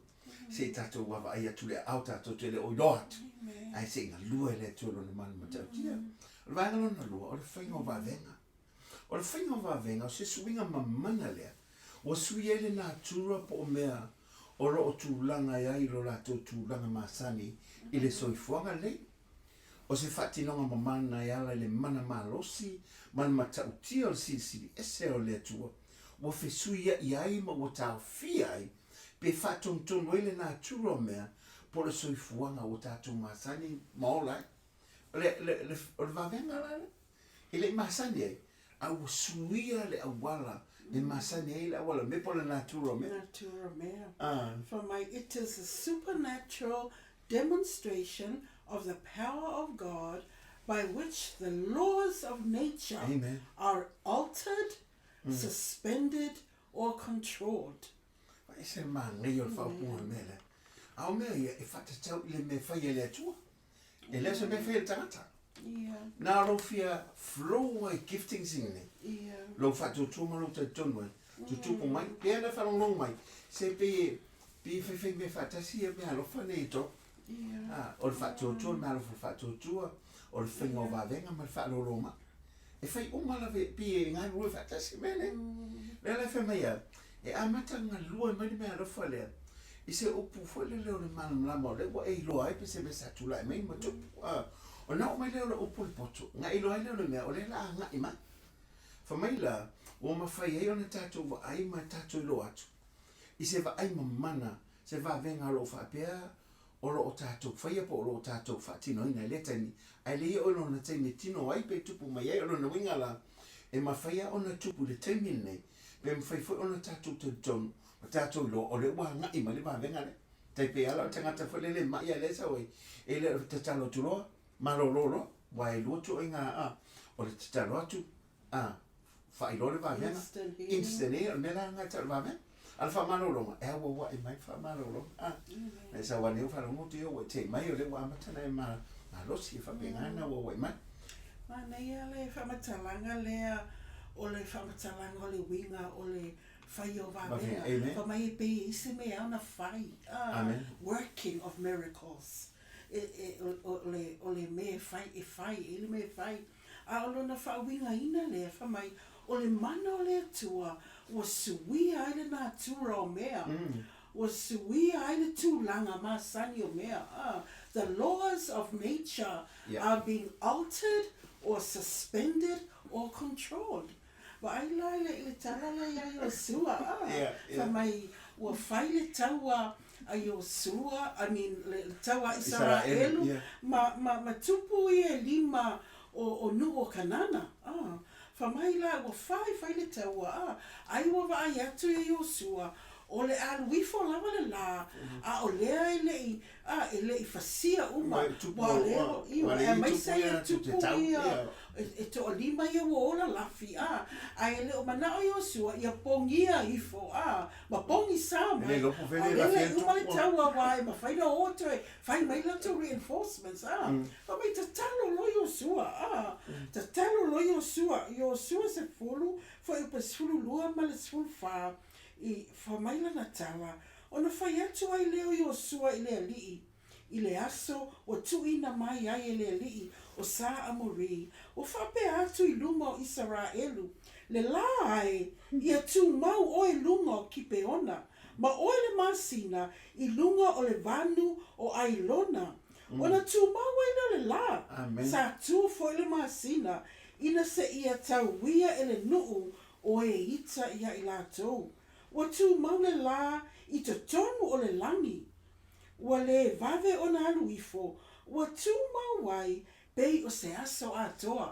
se i tatou vaavaai atu i le aao tatou te le o iloa atu, ae se i galue le Atua i Lona mana matautia. O le vaega lona lua, o le faiga o vavega. O le faiga o vavega, o se suiga mamana lea ua sui ai le natura po o mea o lo o tulaga ai i lo latou tulaga masani i le soifuaga lenei. O se faatinoga mamana e ala i le mana malosi ma le matautia o le silisili ese o le Atua ua fesuia'i ai ma ua taofia ai pe faatonutonu ai le natura o mea po o le soifuaga ua tatou masani ma ola ai. O le, le, le, o le vavega la lea. E le i masani ai, a ua suia le auala e masani ai le auala mea po o le natura o mea. Natura o mea. Ah. Fai mai, it is a supernatural demonstration of the power of God by which the laws of nature Amen. are altered, suspended or controlled. Fai se manaia o le faaupuga o le mea lea. A o mea ia e faatatau i le mea e fai e le Atua. E le o se mea e fai e le tagata. Ia. Na lou fia flow ai giftings nei. Ia. Lou faatuatua ma lou talitonu ai. Tutupu mai, pea na faalogologo mai, se pei e, pei e faifai mea faatasi ia meaalofa nei e tolu. Ia. A, o le faatuatua, le meaalofa o le faatuatua, o le faiga o vavega ma le faaloloma'i. E fai uma lava, e pei e galulue faatasi mea nei. Lea la e fai mai au, e amata galue mai le meaalofa lea i se upu foi lele o le malamalama o lea ua e iloa ai pe se mea sa tulai mai ma tupu. A, ona oo mai lea o le upu i le poto, ona e iloa ai lea o le mea o lea o le a agai mai. Fai mai la, ua mafai ai ona tatou vaai ma tatou iloa atu i se vaai mamana, se vavega o lo o faapea o lo o tatou faia po o lo o tatou faatinoina i lea taimi, ae le i oo i lona taimi e tino ai pe tupu mai ai. O lona uiga la, e mafai lava ona tupu i le taimi lenei, pe mafai foi ona tatou talitonu ma tatou iloa o lea ua agai mai le vavega lea. Tai pei lava la o le tagata foi lele e mai a lea e sau ai, e le o le tatalo atu loa, malolo loa, aua e lua ituaiga, a, o le tatalo atu, a, faailoa le vavega. Instant healing. Instant healing, o le mea la lena e tau o le vavega. A o le faamalologa, e auauai mai le faamalologa. A, e sau ane ua faalogo atu ia ua e tei mai, o lea ua amata ona e malosi, e faapena ona auauai mai. Manaia le faamatalaga lea o le faamatalaga o le uiga o le fai o vavega. Fai mai e pei e i se mea ona fai, a, working of miracles. E, e, o, o le, o le mea e fai, e fai, e i le mea e fai. A o lona faauigaina lea, fai mai, o le mana o le Atua ua suia ai le natura o mea, ua suia ai le tulaga masani o mea, a, the laws of nature are being altered or suspended or controlled. Vaai la i le, i le tala lea iā Iosua, a, fai mai, ua fai le taua a Iosua, I mean, le, le taua a Isaraelu, ma, ma, ma tupu ia e lima o, o nuu o Kanana, a. Fai mai la, ua fai, fai le taua, a, ai ua vaai atu ia Iosua, O le alu ifo lava le lā, a o lea e le i, a, e le i fasia uma, aua o lea ua, ioe, aemaise ia tupu ia, e toalima ia ua ola lafi, a, ae e le o manao Iosua ia pogia ifo, a, ma pogisa mai, a o lea e le i uma le taua aua e mafai ona o toe fai mai latou reinforcements, a. Fai mai, tatalo loa Iosua, a, tatalo loa Iosua, Iosua 10, fuaiupu 12 ma le 14. I fai mai lana tala, ona fai atu ai lea o Iosua i le alii, i le aso ua tuuina mai ai e le alii o Sa Amori, ua faapea atu i luma o Isaraelu, Le lā ae, ia tumau oe i luga o Kipeona, ma oe le masina i luga o le vanu o Ailona. Ona tumau ai lea o le lā, sa tu foi le masina, ina seia tauia e le nuu o e ita ia i latou. Ua tumau le lā i totonu o le lagi. Ua lē vave ona alu ifo, ua tumau ai pei o se aso atoa.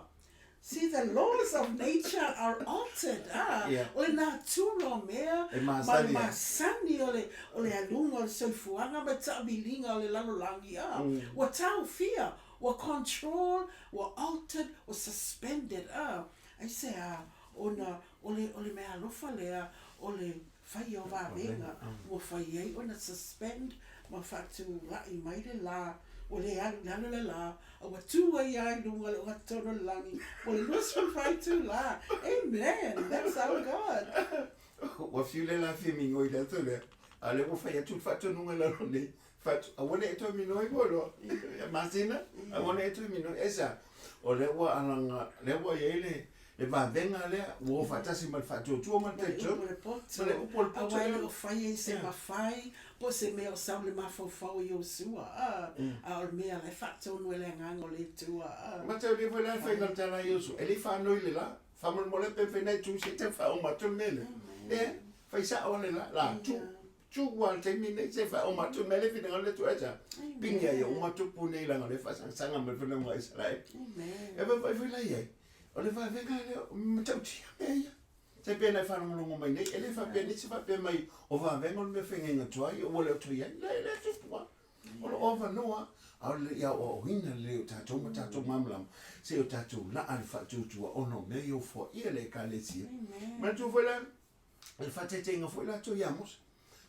See, the laws of nature are altered, ah, o le natura o mea ma le masani o le, o le aluga o le soifuaga ma le taamiliga o le lalolagi, ah, ua taofia, ua control, ua altered, ua suspended, ah. Aisea? Ona o le, o le meaalofa lea o le faia o vavega ua fai ai ona suspend ma faatulai mai le lā, ua le alu i lalo le lā, a ua tū ai lava i luga o le ogatotonu o le lagi mo le 24 itulā. Amen! That's our God! Ua fiu le la fia migoi i le aso lea, a o lea ua fai atu le faatonuga i lalo nei, fatu, aua ne i toe minoi koe loa, masina, aua ne i toe minoi. Aisea? O lea ua alaga, lea ua i ai le, le vavega lea, ua o faatasi ma le faatuatua ma le talitonu. Ma le upu o le poto. Ma le upu o le poto. Aua e le o faia i se mafai, po o se mea o sau le mafaufau o Iosua, a, a o le mea la e faatonu e le Agaga o le Atua, a. Mataulia foi la le faiga o le tala a Iosua, e le i faanoi le la, faamolemole pe mafai ona e tu se i tau faauma atu le mea lea. Ea, fai sao lava le la, la, tu. Tu ua le taimi nei se faauma atu mea le finagalo le Atua aisea? Pigi ai uma tupu nei leaga o lea e faasagasag mai le fanauga a Isaraelu. E vaavaai foi la i ai, o le vavega lea, matautia mea ia. Se pei ona e faalogologo mai nei, e le faapea nisi faapea mai o vavega o le mea faigainga tuai ua le o toe i ai. Leai, lea tupu lava. O lo o avanoa, a o le aoaoina lelei o tatou ma tatou malamalama, se i o tatou laa le faatuatua ona o mea ia ua foaia e le Ekalesia. Manatua foi la, O le faataitaiga foi latou ia Mose.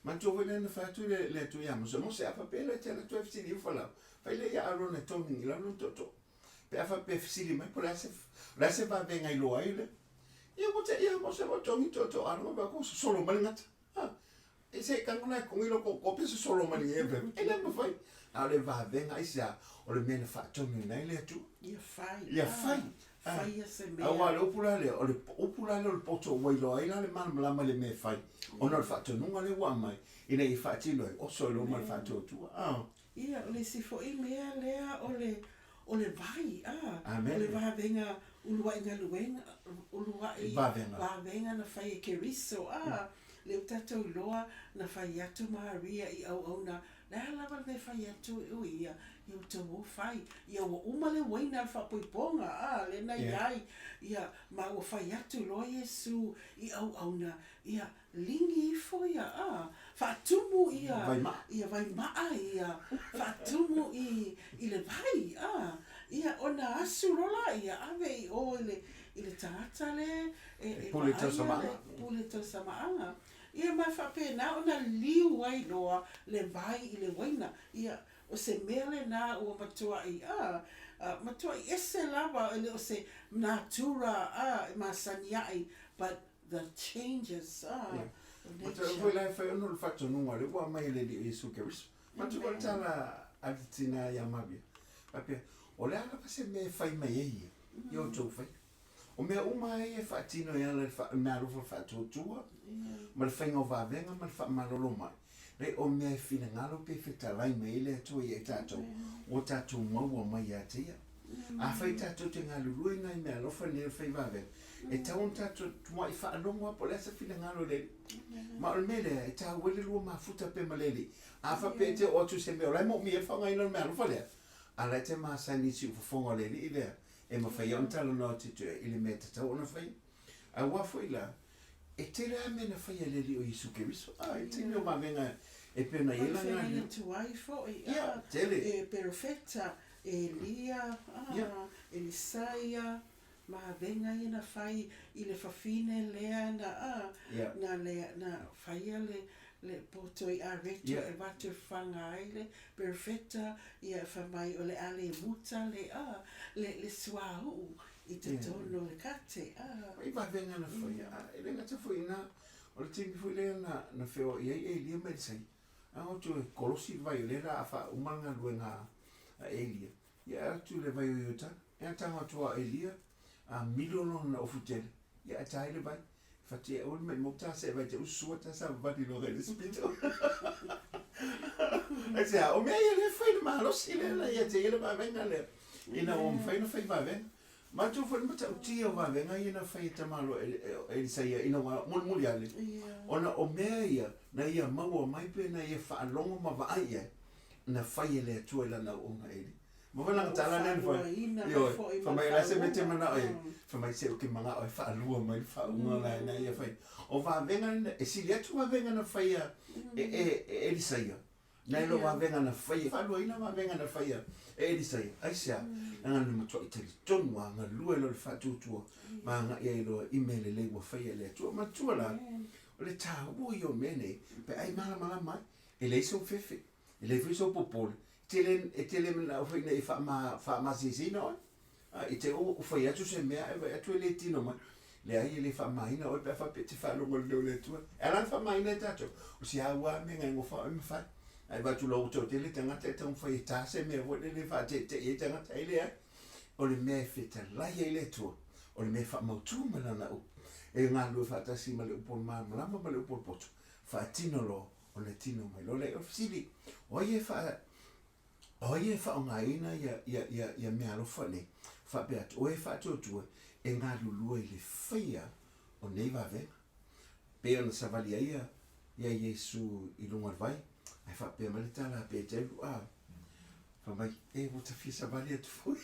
Manatua foi lea na fai atu le, le Atua ia Mose, Mose a faapea le te alu atu e fesili ifo lau, fai lea ia Arona e togi i lalo lona tootoo. Pe a faapea e fesili mai po o le a se, o le a se vavega i iloa ai le, ia ua te ia Mose ua togi tootoo Arona ma ko sosolo mai le gata. Ha, e se tago la e togi lo tootoo pe sosolo mai le e, e le mafai. A o le vavega aisea, o le mea na faatonuina ai le Atua. Ia fai. Ia fai. Faia se mea. Aua o le upu la lea, o le upu la lea o le poto ua iloa ai la le malamalama i le mea e fai, ona o le faatonuga lea ua aumai, ina ia faatino ai, oso i luma le faatuatua. A. Ia, o le isi foi mea lea o le, o le vai, a. Amen. O le vavega uluai galuega, uluai vavega. Vavega na fai e Keriso, a. Lea ua tatou iloa na fai atu Maria i auauna Le a lava le mea e fai atu o ia, ia ua tau o fai. Ia ua uma le uaina a le faapoipoga, a, lea na i ai, ia, ma ua fai atu loa Iesu i auauna, ia, ligi ifo ia, a, faatumu ia, Vaimaa. ia vaimaa ia, faatumu i, i le vai, a, ia, ona asu loa laia, ave i o i le, i le tagata le e, e Pule tausamaaga. Pule tausamaaga. Ia ma faapena ona liu ai loa le vai i le uaina. Ia, o se mea lena ua matuai, a, matuai ese lava, e le o se natura, a, e masani ai, but the changes, a, of nature. Matou foi la e fai ona o le faatonuga lea ua aumai e le Alii o Iesu Keriso. Matou foi le tala a le tina ia Maria, faapea, O le a lava se mea e fai mai ai ia, ia outou faia. O mea uma lava ia e faatino e ala i le meaalofa faatuatua ma le faiga o vavega ma le faamalolo mai, leai, o mea e finagalo pe fetalai mai ai le Atua ia i tatou, ua tatou maua mai ia te Ia. Afai tatou te galulue i nai meaalofa nei o le fai vavega, e tatau ona tatou tumuai faalogo lava po o le a se finagalo o le Alii. Ma o le mea lea, e taua ai le lua mafuta pe ma le Alii. A faapea e te oo atu i se mea o la e moomia ai le faaaogaina o le meaalofa lea, a la e te masani i siufofoga o le Alii lea, E mafai ona talanoa atu i le mea e tatau ona fai. Aua foi la, E tele lava mea na faia e le Alii o Iesu Keriso, a, e tele o vavega e pei ona i ai lana galuega. Feagai atu ai foi, a, tele. E perofeta, Elia, a, Elisaia, ma avega ia na fai i le fafine lea na, a, na le, na faia le, le poto i areto e avatu e faga ai le perofeta, ia e fai mai o le a le muta le, a, le, le suauu i totonu o le kate, a. I vavega na faia, a, e le gata foi i ina, o le taimi foi lea na, na feoai ai Elia ma Elisai, a o atu e kolosi le vai o lea la a faauma le galuega a Elia, ia e atu i le vai o Iotana, e a tago atu a Elia, a milo lona ofu tele, ia ae ta ai le vai, Fati e aua ne maimau ta se vai te usu ta sa vali loa i le isi pito. Ai se a, o mea ia lea e fai le malosi lea la ia te ia le vavega lea. Ina ua mafai ona fai vavega. Matou foi le matautia o vavega ia na fai e tamaloa Elisaia ina ua mulimuli ane. Ona o mea ia na ia maua mai pe na ia faalogo ma vaai i ai na fai e le Atua i lana auauna Eli. Ma foi lana tala lea na fai. Ioe, fai mai o le a se mea e te manao ai? Fai mai, se ou te manao e faalua mai le faauuga la na ia fai. O vavega na, e sili atu vavega na faia e, e, e Elisaia, nai lo vavega na faia, faaluaina vavega na faia e Elisaia. Aisea? Leaga na matuai talitonu a galue loa le faatuatua ma agai ai loa i mea lelei ua faia e le Atua. Manatua la, o le taua ia o mea nei, pe a e malamalama ai, e leai sou fefe. E leai foi sou popole, e te le manao foi ina ia faamasiasiina oe. A i te ua fai atu se mea ae vaai atu e le tino mai. Leai, e le faamamaina oe pe a faapea e te faalogo i le leo o le Atua. E ala ona faamamaina e tatou, o si au lava mea e gofa oe ma fai. Ae vaai atu loa ua toatele tagata e taumafai e ta se mea foi lele e faateetee ai tagata, e leai. O le mea e fetalai ai le Atua, o le mea e faamautu ma Lana upu, e galulue faatasi ma le upu o le malamalama ma le upu o le poto, faatino loa ona tino mai loa lea. O le fesili, o ai e faa, o ai e faaaogaina ia, ia, ia, ia meaalofa nei? Faapea atu, o e faatuatua e galulue i le faia o nei vavega. Pei ona savali ai ia, ia Iesu i luga o le vai, ae faapea mai le tala a Peteru, a, fai mai, e, ua ta fia savali atu foi.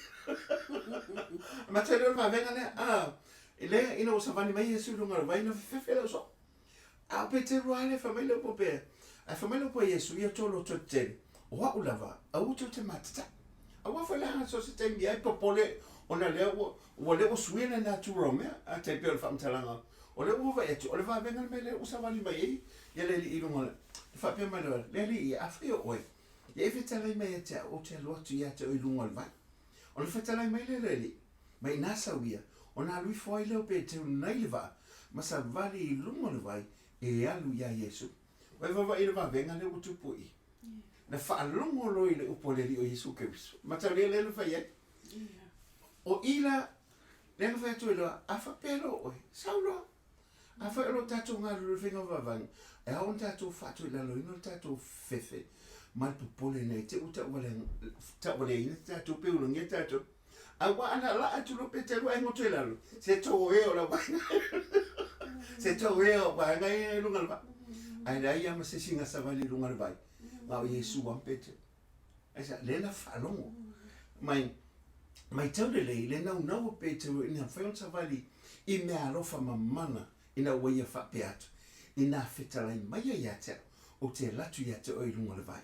Mata lea o le vavega lea, a, lea ina ua savali mai Iesu i luga o le vai, na fefefe le au soo. A o Peteru lava lea, fai mai le upu a Pe, ae fai mai le upu a Iesu, ia outou loto tetele, o a'u lava, aua tou te matataʻi. Aua foi leaga so o se taimi ai popole ona lea ua, ua lea ua suia le natura o mea, a tai pei o le faamatalaga, o lea ua vaavaai atu, o le vavega le mea lea ua savali mai ai ia le alii i luga o le, faapea mai loa, le alii, afai o oe, ia e fetalai mai ia te au, ou te alu atu ia te oe i luga o le vai. Ona fetalai mai lea o le alii, Mai ina sau ia, ona alu ifo ai lea o Peteru nai le vaa, ma savali i luga o le vai e alu iā Iesu. Ua e vaavaai i le vavega lea ua tupu i i? Na faalogo loa i le upu a le Alii o Iesu Keriso. Mataulia lea na fai ai. O i la, lea na fai atu ai loa, a faapea loa oe, sau loa. Afai o lo tatou galulue i le faiga vavavai, e ao ona tatou faatoilaloina le tatou fefe ma le popole ina i te i ua tauvaleaina tatou pe ulagia tatou. Aua ana laa atu loa Peteru ae goto i lalo, se toe o la vaega. Se toe o vaega ia i luga o le vaa. Ae leai lava ma se isi na savali i luga o le vai, na o Iesu lava ma Peteru. Aisea? Lea na faalogo mai, matau lelei le naunau o Peteru ina mafai ona savali i meaalofa mamana ina ua ia faapea atu, Inā fetalai mai ia ia te au, ou te alu atu ia te oe i luga o le vai.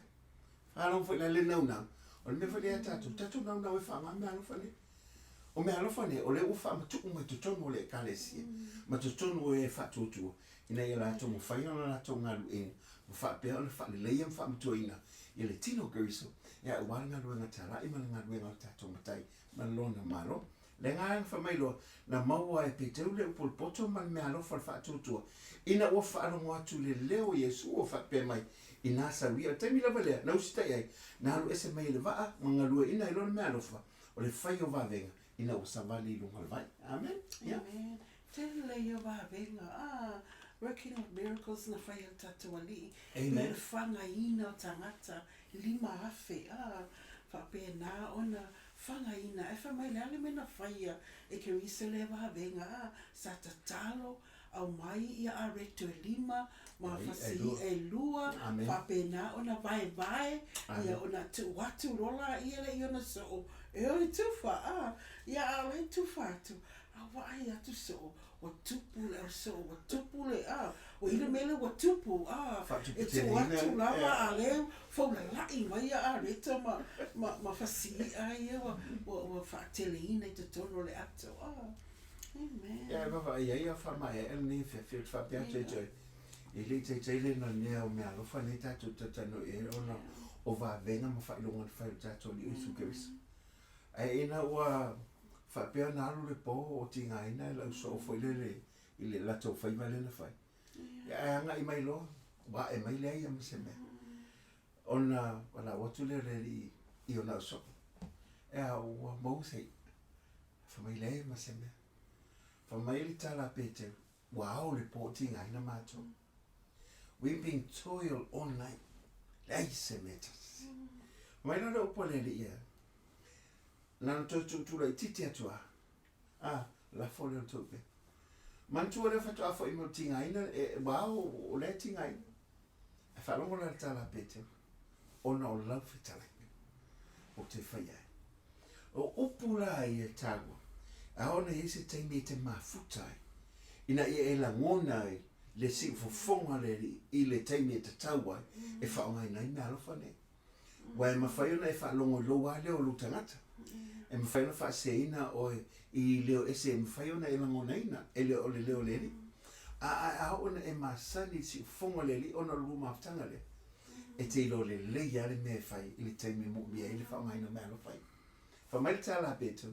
Faalogo foi la le naunau, o le mea foi lea ia tatou, tatou naunau e faaaoga meaalofa nei. O meaalofa nei, o lea ua faamatuu mai totonu o le Ekalesia, ma totonu o e faatuatua, ina ia latou mafai ona latou galuega ma faapea ona faaleleia ma faamatuaina ia le tino o Keriso, ia aua le galuega talai ma le galuega a lo tatou Matai ma Lona Malo. Le agaga fai mai loa, na maua e Peteru le upu o le poto ma le meaalofa o le faatuatua, ina ua faalogo atu i le leo o Iesu ua faapea mai, Inā sau ia. O le taimi lava lea, na usitai ai, na alu ese mai e le vaa ma galueaiina ai loa le meaalofa o le fai o vavega ina ua savali i luga o le vai. Amen. Ia. Amen. Tele ia vavega. Ah, working of miracles na fai e le tatou Alii. Amen. I le whangaina o tagata 5,000. Ah, faapena ona whangaina. E whai mai le a le mea na whaia e Kerisa lea vavega. Ah, sa tatalo aumai ia areto e lima ma fasi e lua, faapena ona vaevae ia ona tuu atu loa laia lea i ona soo e o e tufa, a, ia a o la e tufa atu, a A vaai atu soo, ua tupu le ausoo, ua tupu le, a, ua i le mea lea ua tupu, a, e tuu atu lava a lea faulalai mai ia areta ma, ma, ma fasii'a ia ua, ua, ua faateleina i totonu o le ato, a. Amen. Ia, e vaavaai ai a faamaeaea lenei afiafi, ou te faapea atu ia te oe, e le i taitai le nanea o meaalofa nei tatou te talatalanoa i ai ona o vavega ma faailoga na fai e lo tatou Alii o Iesu Keriso. Ae ina ua faapea ona alu le po o tigaina e lau soo foi lele i le latou faiva lea na fai, ia ae agai mai loa, ua ae mai leai ia ma se mea. Ona valaau atu lea o le alii i ona au soo, Ea ua maua se i'a? Fai mai, Leai ma se mea. Fai mai le tala a Peteru, Ua ao le po o tigaina matou. We've been toil all night. Leai se mea e tasi. Mai loa le upu a le alii ia, na ona toe tuutuu laitiiti atu lava. A, lafo lea o le tou pea. Manatua lea faatoa foi mai o le tigaina, e, ua ao o lea e tigaina. Ae faalogo la i le tala a Peteru, ona o lau fetalaiga, ou te faia ai. O upu la ia e taua, e ao ona i ai se taimi e te mafuta ai, ina ia e lagona ai le siufofoga o le Alii i le taimi e tatau ai e faaaogaina ai meaalofa nei. Aua e mafai ona e faalogo i lou lava leo o lou tagata. E mafai ona faaseseina oe i leo ese e mafai ona e lagonaina e le o le leo o le Alii. A, a, a oo ina e masani i le siufofoga o le Alii ona o le lua mafutaga lea, e te iloa lelei lava le mea e fai i le taimi e moomia ai le faaaogaina o meaalofa ia. Fai mai le tala a Petero,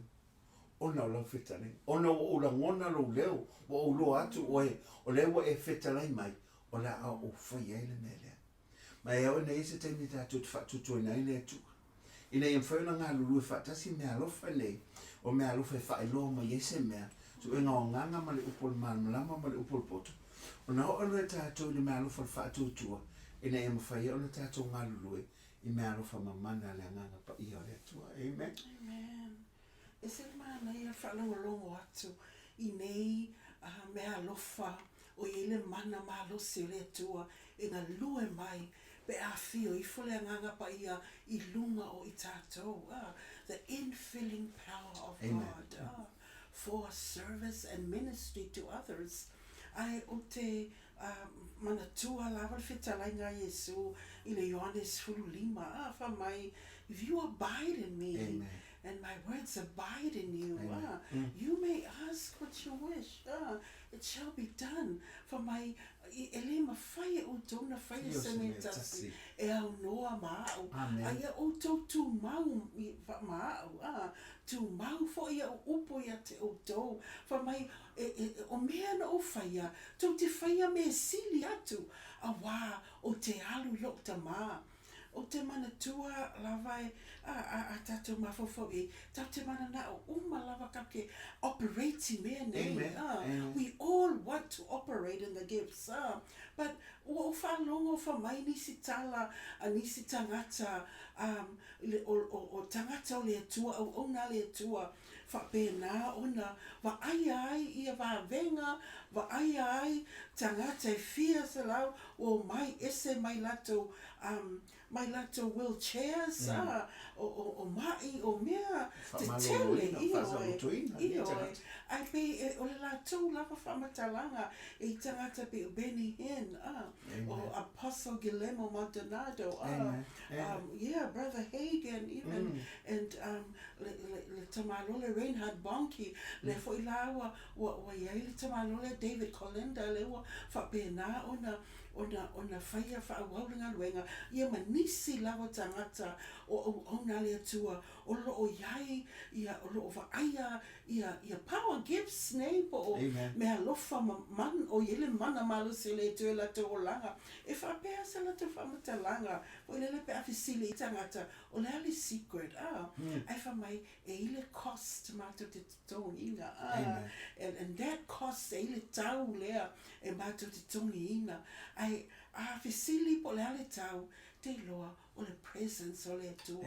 Ona o lau fetalaiga, ona ua ou lagona lou leo, ua ou iloa atu oe, o lea ua e fetalai mai, o le a ou faia ai le mea lea. Ma e ao ina i ai se taimi tatou te faatuatuaina ai le Atua, ina ia mafai ona galulue faatasi meaalofa nei, o meaalofa e faailoa mai ai se mea, suega o agaga ma le upu o le malamalama ma le upu o le poto, ona oo loa tatou i le meaalofa o le faatuatua, ina ia mafai ai ona tatou galulue i meaalofa mamana a le Agaga Paia o le Atua. Amen. Amen. Ese le manaia le faalogologo atu i nei meaalofa o i ai le mana malosi o le Atua e galue mai pe a afio ifo le Agaga Paia i luga o i tatou. The infilling power of God for service and ministry to others. Ae ou te manatua lava le fetalaiga a Iesu i le Ioane 15, a, fai mai, If you abide in me, Amen. and my words abide in you, a, you may ask what you wish, a, it shall be done. Fai mai, e le mafai e outou na faia se mea tasi e aunoa ma au, a ia outou tumau ma au, a, tumau foi au upu ia te outou. Fai mai, E, e, o mea na ou faia, tou te faia mea sili atu, auā ou te alu i loʻu tamā. Ou te manatua lava e, a, a, a tatou mafaufau i ai, tatou te mananao uma lava tatou te operate i mea nei. Amen. A, Amen. we all want to operate in the gifts, a, but ua ou faalogo fai mai nisi tala a nisi tagata, um, le, o, o, o tagata o le Atua, auauna a le Atua, Faapena ona vaaia ai ia vavega, vaaia ai tagata e fia selau ua omai ese mai latou um mai latou wheel chairs a, o o o maʻi o mea tetele, ioe, ioe, ae pei e o le latou lava faamatalaga i tagata pei o Benny Hinn a, o Apostle Guillermo Maldonado a, um yeah Brother Hagin even and um le, le, le tamālole Reinhard Bonnke, lea foi la ua, ua, ua i ai le tamālole David Kolenda, lea ua faapena ona, ona, ona faia faaauau le galuega, ia ma nisi lava tagata o auauna a le Atua o lo o i ai, ia, o lo o vaaia ia, ia power gifts nei po o meaalofa ma man, o i ai le mana malosi o le Atua i latou olaga. E faapea se latou faamatalaga, foi lele pe a fesili i tagata, O le a le secret a? Ae fai mai, e i le cost matou te totogiina a. And that cost, e i le tau lea e matou te totogiina. Ae, A fesili po o le a le tau, te iloa o le presence o le Atua.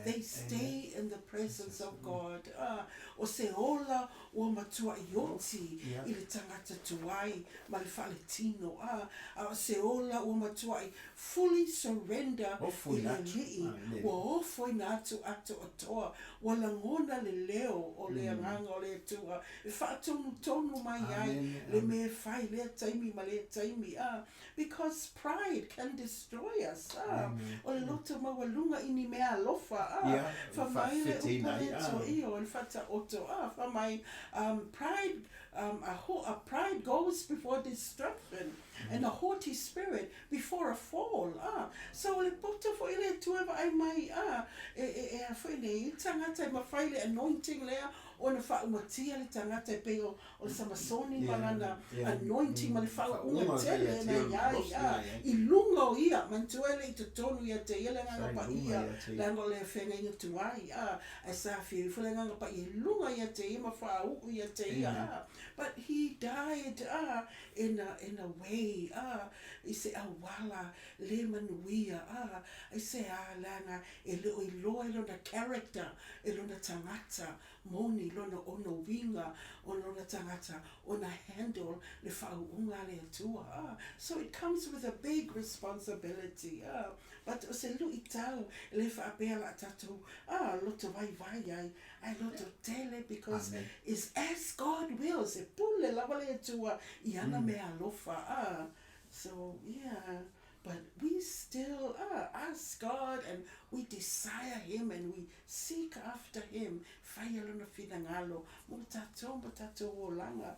They stay in the presence of God. Ah, o se ola ua matuaʻi oti i le tagata tuai ma le faaletino. Ah, a o se ola ua matuaʻi fully surrender i le Alii, ua ofoina atu atoatoa, ua lagona le leo o le Agaga o le Atua e faatonutonu mai ai le mea e fai lea taimi ma lea taimi. Ah, Because pride can destroy us ah. O le loto maualuga i ni mea alofa ah. Fa mai le upu a le Atua ioe le faataoto ah. Fa mai um pride um a a pride goes before destruction and a haughty spirit before a fall ah. So o le poto foi le Atua e vaai mai ah e e e a foi nei tagata e mafai le anointing lea ona faaumatia le tagata e pei o O le Samasoni ma lana anointing ma le faauuga tele na i ai ia i luga o ia, manatua e le i totonu ia te ia le Agaga Paia, leaga o le feagaiga tuai, a, ae sa afio ifo le Agaga Paia i luga ia te ia ma faauu ia te ia, a, but he died, a, in a, in a way, a, i se auala le manuia, a, aisea, leaga e le o iloa e lona character, e lona tagata, Moni lona ono uiga o lona tagata ona handle le faauuga a le Atua ah so it comes with a big responsibility ah but o se luitau e le faapea la tatou ah loto vaivai ai ae loto tele because is as God wills e pule lava le Atua i ana mea alofa ah so yeah But we still ask God and we desire Him and we seek after Him, whaia lona finagalo mo tatou ma tatou olaga.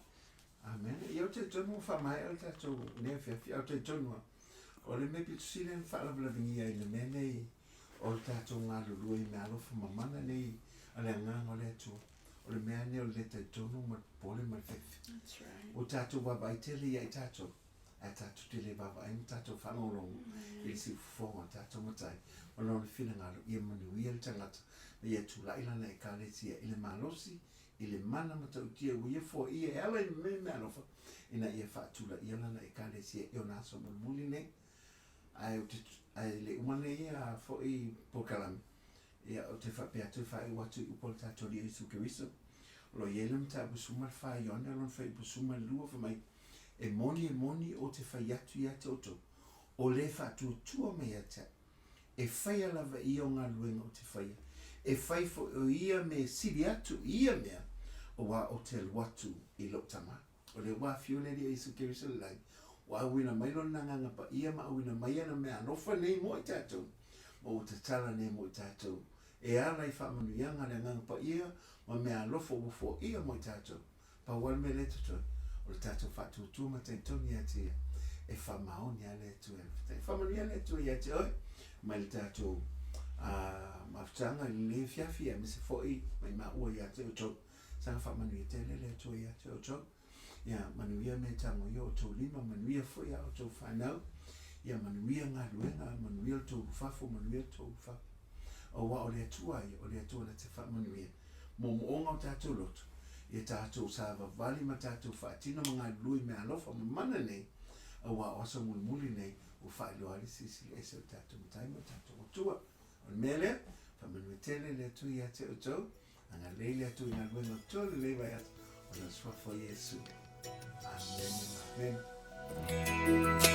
Amen. Ia ou te tonu whamaea le tatou nei afiafi, au te tonu a. O le mea pito sili ona faalavilavingia i le mea nei o le tatou galulue i mea alofa mamana nei a le Agaga o le Atua, o le mea nei o le le talitonu ma le popole ma le fefe. That's right. Ua tatou vaavaai tele ia i tatou. Ae tatou te le vaavaai ma tatou faalogologo i le siufofoga o tatou matai ma lona finagalo ia manuia le tagata ma ia tulai lana Ekalesia i le malosi, i le mana matautia ua ia foaia e ala i mea meaalofa ina ia faatulaia lana Ekalesia i ona aso mulimuli nei. Ae ou te, ae le uma nei ia foi polokalame, ia ou te faapea atu e faaiu atu i upu a le tatou Alii Iesu Keriso, o lo o i ai le mataupu 14 Ioane lona fuaiupu 12 fai mai, E moni, e moni, ou te fai atu ia te outou, o le faatuatua mai ia te au, e faia lava ia o galuega ou te faia, e fai foi o ia me sili atu i ia mea, auā ou te alu atu i lou Tama. O lea ua afio le Alii o Iesu Keriso i le lagi, ua auina mai Lona Agaga Paia ma auina mai ana mea alofa nei mo i tatou, ma ua tatala nei mo i tatou, e ala i faamanuiaga a le Agaga Paia ma mea alofa ua foaia mo i tatou. Pau lava le mea lea e totoe, o le tatou faatuatua ma talitonu ia te Ia, e faamaoni lava le Atua e fatai. Faamanuia le Atua ia te oe, mai le tatou mafutaga i lenei afiafi, aemaise foi mai maua ia te outou. Saga faamanuia tele le Atua ia te outou. Ia manuia mea e tagoia o outou lima, manuia foi a outou fanau, ia manuia galuega, manuia le tou ulufafo, manuia le tou ulufafo. Aua o le Atua ia, o le Atua na te faamanuia. Moomooga o tatou loto, ia tatou savavali ma tatou faatino ma galulue i mea alofa ma mana nei, aua o aso mulimuli nei ua faailoa ai le Silisili Ese o le tatou Matai ma le tatou Atua. O le mea lea, faamanuia tele le Atua ia te outou, agalelei le Atua i galuega o toa lelei vaiata o Lona Suafa o Iesu. Amene. Amene.